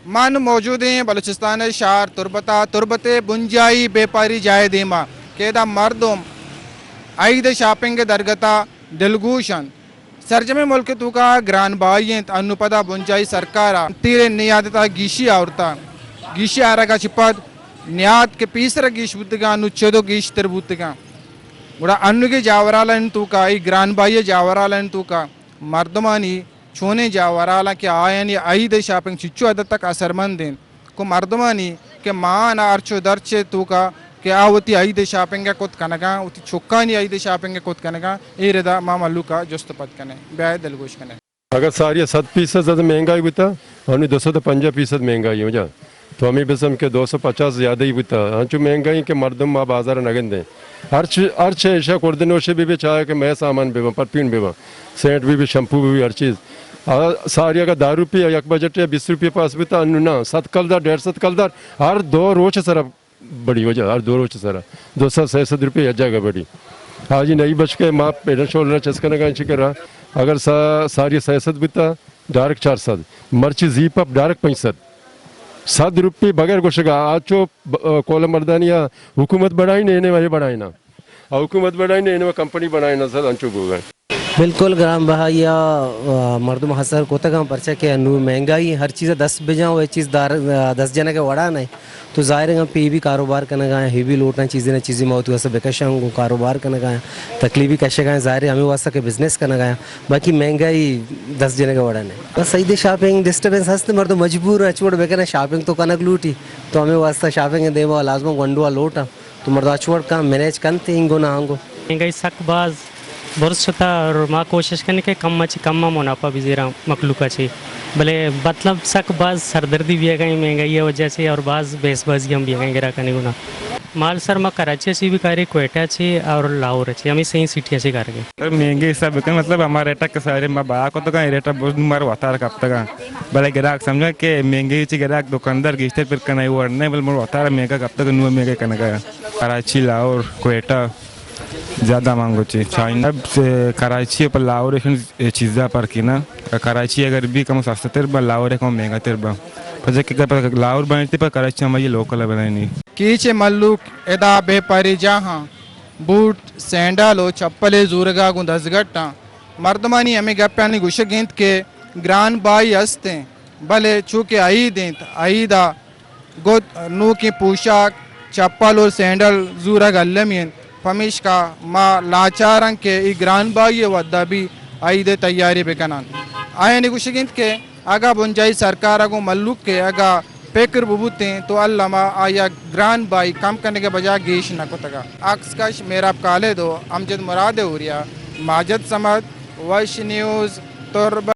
ما نوں موجود ایں بلوچستان ءِ شہر تربت ءَ، تربت ءِ بنجاہی بیپاری جاہ ءِ دیما کہ ادا مردم عید شاپنگ ءِ درگت ءَ دلگوش انت۔ سرجمیں ملک ءِ توکا گران بہائی انت، انوں پدا بنجاہی سرکار ءَ تیر ءِ نیاد ءِ تہا گیشی آورتا، گیشی آرگ ءَ چہ پد نیاد کہ پیسر ءَ گیش بوتگاں، نوں چدو گیشتر بوتگاں۔ گڑا انوگیں جاورالانی توکا، اے گران بہائی ءِ جاورالانی توکا مردمانی چونیں جاورالاں کہ آیانی عید ءِ شاپنگ چچو حد تک اثرمند انت؟ کو مردمانی کہ ماہانا ہرچ و درچ ءِ توکا کہ آ وتی عید ءِ شاپنگ ءَ کت کنگاں، وتی چکانی عید ءِ شاپنگ ءَ کت کنگاں، اے ردا ما مھلوک ءَ جست ءُ پد کنیں، بیا دلگوش کنیں۔ اگر ساری ءَ صد فیصد زیادہ مہنگائی بوتا، ہنی دو سد و پنجاہ فیصد مہنگائی ہو جا۔ تو ہمیں بسم کہ دو سو پچاس زیادہ ہی بوتا۔ ہنچو مہنگائی کہ مردم ما بازار نہ گندیں۔ ہر چ-، ہر چے ایشا کردن نوشے بی بی، چاہے کہ مئے سامان بی بی، پرفیوم بی بی، سینٹ بی بی، شمپو بی بی، ہر چیز۔ آ، ساری اگا دہ روپیہ یک بجٹ یا بیست روپیہ پاس بوتا، انو نا، صد کلدار، ڈیڑھ سد کلدار، ہر دو روچ سرا بڑی وجہ، ہر دو روچ سرا دو سد، سئے سد روپیہ یک جاگہ بڑی۔ حاجی نئی بچکے ما پیڈا شولرا چس کنگا انچی کرا، اگر سا-، ساری سئے سد بوتا، ڈائریکٹ چار سد، مرچی زی پپ ڈائریکٹ پنچ سد۔ سد روپی بغیر گوشگا، آ چو ب-، کول مردانی آ حکومت بڑھائی نے، انہیں وہی بڑھائی نا۔ آ حکومت بڑھائی نے، انہیں کمپنی بڑھائی نا، سد انچو گوگا۔ بالکل گران بہائی آ، آ، مردم اثر کتگاں، پرچا کہ انو مہنگائی ہر چیز دست بجاں و اے چیز دار، آ، دست جنگ وڑا نہ۔ تو ظاہر ہے ہم پی بی کاروبار کنگا ہیں، ہی بی لوٹاں چیزیں نہ چیزیں ما وتی واسطہ بکشاں، گوں کاروبار کنگا ہیں، تکلیفی کشگا ہیں، ظاہر ہے ہمیں واسطہ کہ بزنس کنگا ہیں، باقی مہنگائی دست جنگ وڑا نہ۔ بس عید شاپنگ ڈسٹربنس ہست، مردم مجبور ہیں، اچ وڑ بکنن، شاپنگ تو کنگ لوٹی، تو ہمیں واسطہ شاپنگ دیما لازم گونڈوا لوٹاں، تو مردم اچ وڑ کن مینیج کنت، اینگو نہ آنگو۔ مہنگائی سک باز برز شتہ اور ما کوشش کنیں کہ کم چی کم منافع بزیراں مخلوق چی، بلے مطلب سک باز سردردی بیگا ایں مہنگائی وجہ چی اور باز بحث بازی ہم بیگا ایں گراکانی گونا۔ مال سر ما کراچی چی بھی کاری، کوئٹہ چی اور لاہور چی، ہمیں سئیں سٹیاں چی کارگیں۔ سر مہنگی حساب بکن، مطلب ہما ریٹا کہ سارے ما بہا کتگاں، اے ریٹا بوز مار وتار کپتگاں۔ بلے گراک سمجھا کہ مہنگی چی گراک دکاندار گیشتر پر کنائی وڑ نہیں، بل مر وتار مہنگا کپتگاں، نو مہنگا کنگا۔ کراچی، لاہور، کوئٹہ زیادہ مہنگو چی۔ چائنا، کراچی پر لاہور ایشن چیزا پر کینا۔ کراچی اگر بھی کم سستا تر با، لاہور کم مہنگا تر با۔ پچے کہ لاہور بنائیتی پر کراچی ہماری لوکل بنائینی۔ کیچ ملوک ادا بے پری جاہاں بوٹ، سینڈل و چپلے زورگا گوں دزگٹاں۔ مردمانی ہمے گپانی گوشگ انت کہ گران بائی است انت، بلے چونکہ عید انت، عید ء گد نوکیں پوشاک، چپل و سینڈل زورگ المی انت، پمیشکا ما لاچار آں کہ ای گران بائی ء وھدا بھی عید ء تیاری بکنن۔ آیانی گوشگ انت کہ اگاں بنجاہی سرکار ء گوں مھلوک ء اگاں پکر ببوتیں تو الما آیا گران بائی کم کنگ ء بجا گیش نہ کتگ ات۔ عکس کش مہراب خالد و امجد مراد ء اوریا، ماجد صمد، وش نیوز، تربت۔